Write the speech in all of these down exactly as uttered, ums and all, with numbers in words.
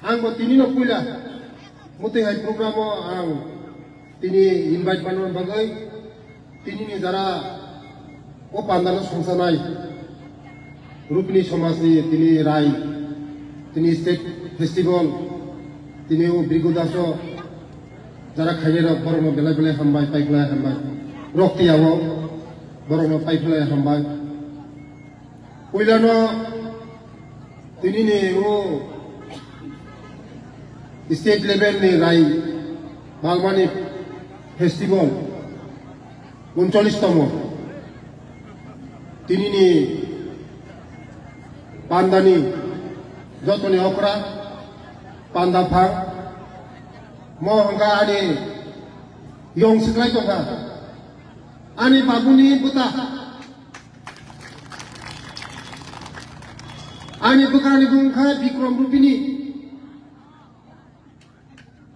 Ang bo tini no puila mutai hai program o ang tini invite manna bagwi tini ni jara o panda no songsanai Rupini somaj ni tini rai, tini state festival, tini o Brigu Daso jara khainai rok borok no belai belai hambai, pai belai hambai. Rok tiya o borok no pai belai hambai. Puila no tini ni o state level ni rai Balmani festival uncholish tomo. Tini ni panda ni joto ni okra panda phang mo hwnka ani yong siklai tongkha ani babuni bwta. Ani bwkrani bumung kha Bikram Rupini.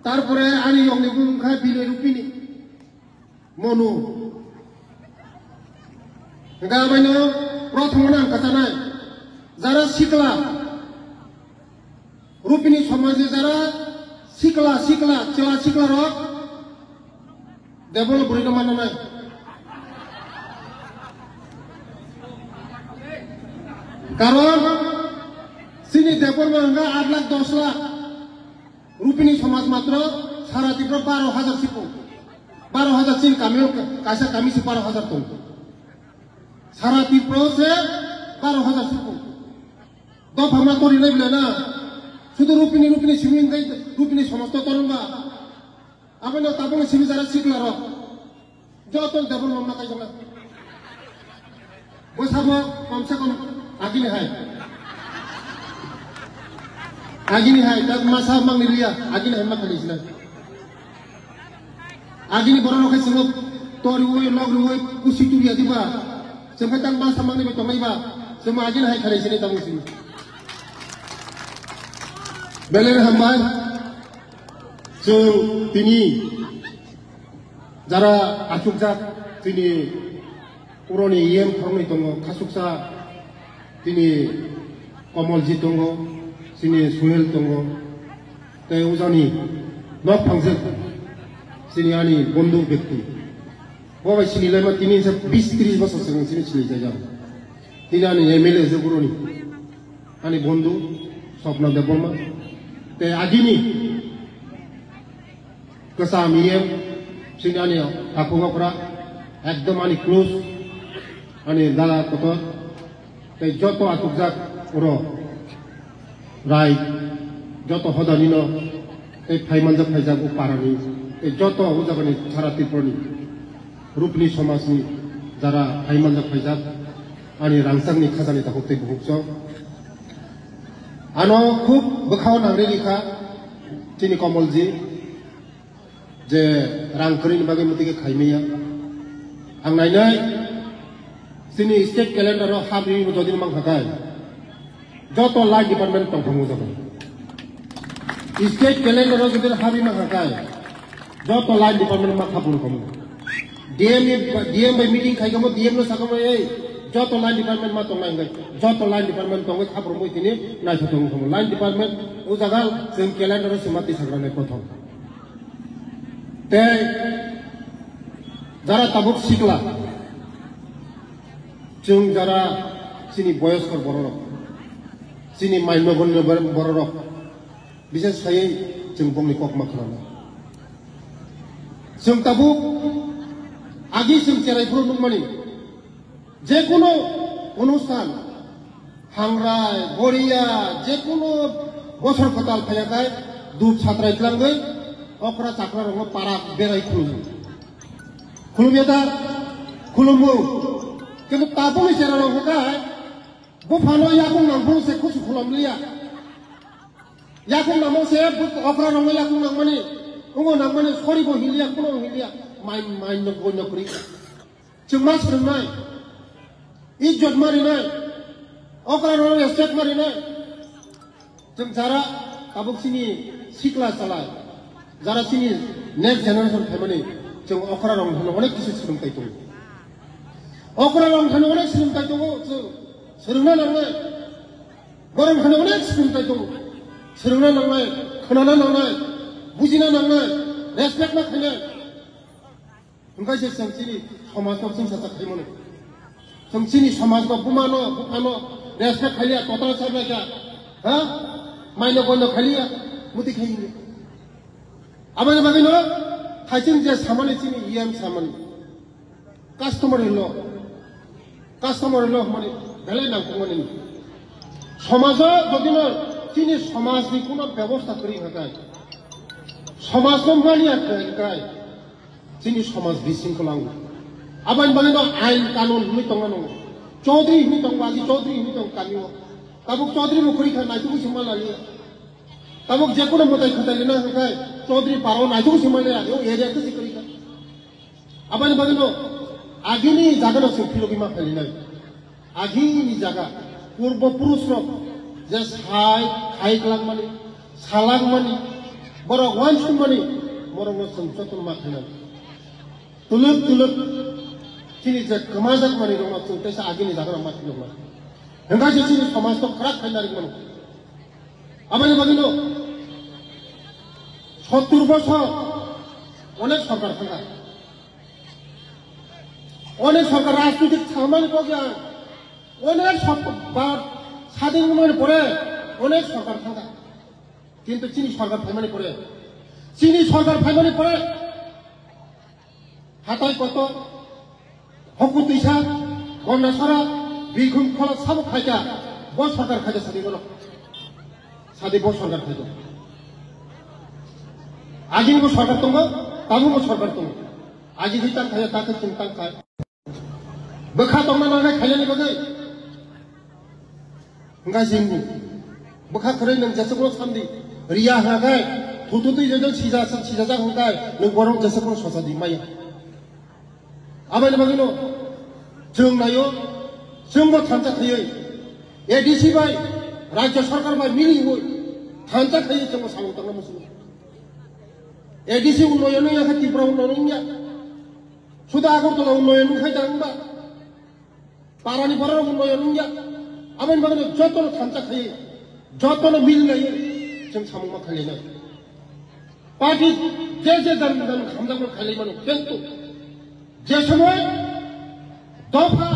Tarpore ani yongni bumung kha Binoy Rupini. Monu. Hwnkhe abaino prothom no ang kwchanai. Jara sikla. Rupini somajni jara sikla, sikla, chwla, sikla rok Debol bwrwi no manna nai. Karon chini Debol ma hwnka aat lakh dos lakh. Rupini somaj matro sara Tripura baro hajar sipo. Baro hajar chini kami o kaisa kami se baro hajar tong. Sara Tripura se baro hajar sipo. Dopha ma tori nai bwle na. Sudu Rupini, Rupini simi hwnkai Rupini somaj to torong ba. Aboni tabukni simi jara sikla rok. Joto Debol mama kaijana. Bwsabo komse kom agini hai. Agini hai, tak masa mangni liya, agini hai makani sina. Agini borok rok hai chwngno toriwi, logriwi, kusi turiya diba. Chwngkhe tak masa mangni bai tongnai ba. Chwngma agini hai khanai sini tabuk sini. Belai hambai. Chwng tini jara achukjak chini puroni E M khoroknwi tongo, khasuksa chini Komolji tongo, chini Suhel tongo, tei ujani nok phangjak chini ani bondhu bekti. Bo bai sinilaima tini sa bis tris bosor swkang sini sinijak. Tini ani M L A se boroni. Ani bondhu Swapna Debbarma. Tei agini kwcham E M sini ani takhuk okra ekdom ani close ani dada kotor. Tei joto achukjak oro rai joto hodani no tei phaimanjak phaijak o parani tei joto o jagani sara Tripurani Rupini somajni jara phaimanjak phaijak ani rangchakni khajani takhuk tei bukhuk chwng. Ano khub bwkhao nangri rikha chini Komolji je rang kwrwini bagwi mwtwi khe khaimaya. Ang nainai chini state calendar o habri dodin mang khakai. Joto line department tongthangma jaga. State calendar o jodi habi ma khakai. Joto line department ma khapung khamu. D M ni, D M bai meeting khai khamu, D M no sakhamu ei. Joto line department ma tongnai hwnkhe. Joto line department tongwi khapung bui tini naithothok wngkhamu. Line department o jaga chwng calendar o swma twi sakranai prothom. Tei jara tabuk sikla. Chwng jara chini boyoskor bororok, chini maino gonno bororok, bises khaiwi chwng bongni kokma khwnana. Chwng tabuk agi chwng cherai phuru nukmani, jekunu onusthan, hangrai, boriya, jekunu bosor kwtal phaiyakhai, dup satrai tlangwi okra chakra rokno para berai khulumu. Khulumya da? Khulumu. Kintu tabukni chera rok hwnkhe buphano yakung nangphuru se kusu khulum liya. Yakung nangmang se bu-, okra rokno yakung nangmani, ungo nangmani sori bo hinliya, kuno hinliya, main, main no boino kri. Chwng ma swrwngnai, ijjot ma rinai, okra rokno respect ma rinai. Chwng jara tabuk chini sikla chalai, jara chini next generation phaimani, chwng okra rok thani onek kisi swrwngtai tongo. Okra rok thani onek swrwngtai tongo, chwng swrwngna nangnai. Borok thani onek swrwngtai tongo. Swrwngna nangnai, khwnana nangnai, bujina nangnai, respect ma khainai. Hwnkhe se chwng chini somaj no chwngsa chak khaimano. Chwng chini somaj no buma no, bupha no respect khaiya, totra sabla kha. Ha? Maino boino khaiya, muti khaiya. Aboni bagwi no thaising je samani chini iyam samani. Customary law. Customary law hwnmani belai nangkukmani. Somajo jodi no chini somajni kuno bebosta kwrwi kha kai, somaj no mani ya kai, chini somaj bising kwlango. Aboni bagwi no ain kanun hwnwi tongna nango. Chaudhary hwnwi tongo, agi Chaudhary hwnwi tongo kamio. Tabuk Chaudhary bo kwrwi kha, naitugwi se ma laliya. Tabuk je kono mwtai khwtai rina hwnkhe Chaudhary paro naitugwi se ma laliya, o area khe se kwrwi kha. Aboni bagwi no agini jaga no chwng philogwi ma phainai. Agini jaga purbo purush rok je sai khai glak mani, salak mani, borok wansuk mani, borok no chwng jotono ma khainai. Tuluk tuluk chini je kwmajak mani rok no chwng teisa agini jaga no ma philogma. Hwnkhe se chini somaj no khwrak khaina ring mano. Aboni bagwi no sottur bosor onek sorkar thangkha. Onek sorkar rajnitik thamani pogya onek sorkar ba sadin mani pore onek sorkar thangkha. Kintu chini sorkar phaimani pore, chini sorkar phaimani pore, hatai koto, hoku twisa, Gandasara, Birkhum khola sabo khaikha, bo sorkar khaikha sadi bono. Sadi bo sorkar khaikha. Agini bo sorkar tongo, tabuk bo sorkar tongo. Agi di tang khaya, ta khe chwng tang khai. Bwkha tongna nangnai khainani bagwi. Hwnkha sini. Bwkha kwrwi nwng jesukno samdi. Riya hwnkha khai, thutu twi jajak sija, sijajak hwnkha khai, nwng borok jesukno sosa di maya. Aboni bagwino chwng naio, chwngbo thansa khaiwi A D C bai, Rajya Sarkar bai miliwi thansa khaiwi chwngbo samung tangna muchungo. A D C unnoyon wngya khe Tripura unnoyon wngya. Suda Agartala unnoyon wngkhai da wngba? Parani borok unnoyon wngya. Aboni bagwino jotono thansa khaiwi, jotono milnaiwi chwng samung ma khailainai. Party je je dan dan hamjakma khailaimano, kintu je somoy dopha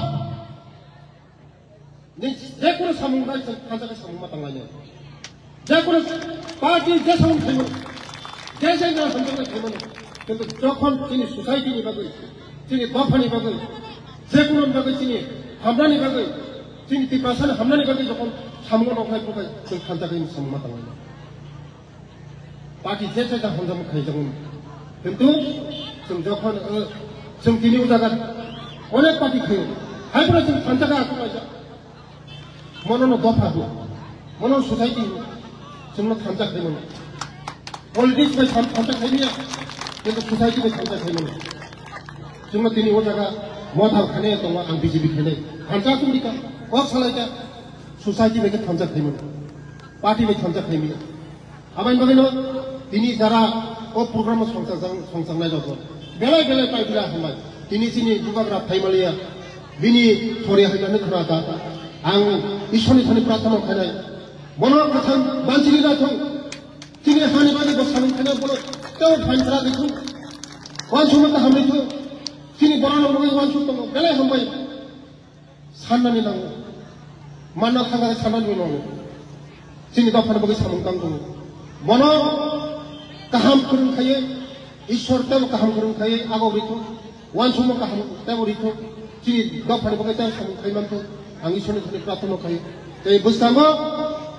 ni je kono samung bai thansa khe samung ma tanglainai. Je kono party je samung khaimano, je je dan hamjakma khaimano, kintu jokhon chini society ni bagwi, chini dopha ni bagwi, je kono ni bagwi chini hamnani bagwi, chini Tiprasani hamnani bagwi jokhon samung noknai phukai chwng thansa khe samung ma tanglainai. Party je se da honjam khai jagon. Kintu chwng jokhon, eh, chwng tini o jaga onek party khayo. Hai phano chwng thansa kha aku kaisa. Mono no dopha ho. Mono society ho. Chwngno thansa khai mono. Politics bai than-, thansa khai niya. Kintu society bai thansa khai mono. Chwngno tini o jaga Motha khainai tongo, ang B J P khainai. Thansa chwng dika. Kok salai ka. Society bai khe thansa khai mono. Party bai thansa khai miya. Aboni bagwino tini jara o program o songchajak-, songchaknai rok belai belai pai bila hambai. Tini chini bubagra phaimaliya, bini thori haikhe khna ta. Ang Ishorni thani prarthana khainai. Bono kwthang banchini na thung. Chini hani bagwi bo samung khainai bono tei phan khra di thung. Wansukma kaham di thung. Chini borok rok bagwi wansuk tongo belai hambai. Sannani nango. Manna thangkha khe sannani nango. Chini dophani bagwi samung tang tongo. Bono kaham kwrwng khaiwi, Ishwar tebo kaham kwrwng khaiwi abo rithok, wansukma kaham tebo rithok, chini dophani bagwi tebo samung khai manthok, ang Ishwarni thani prarthana khaio. Tei bwskango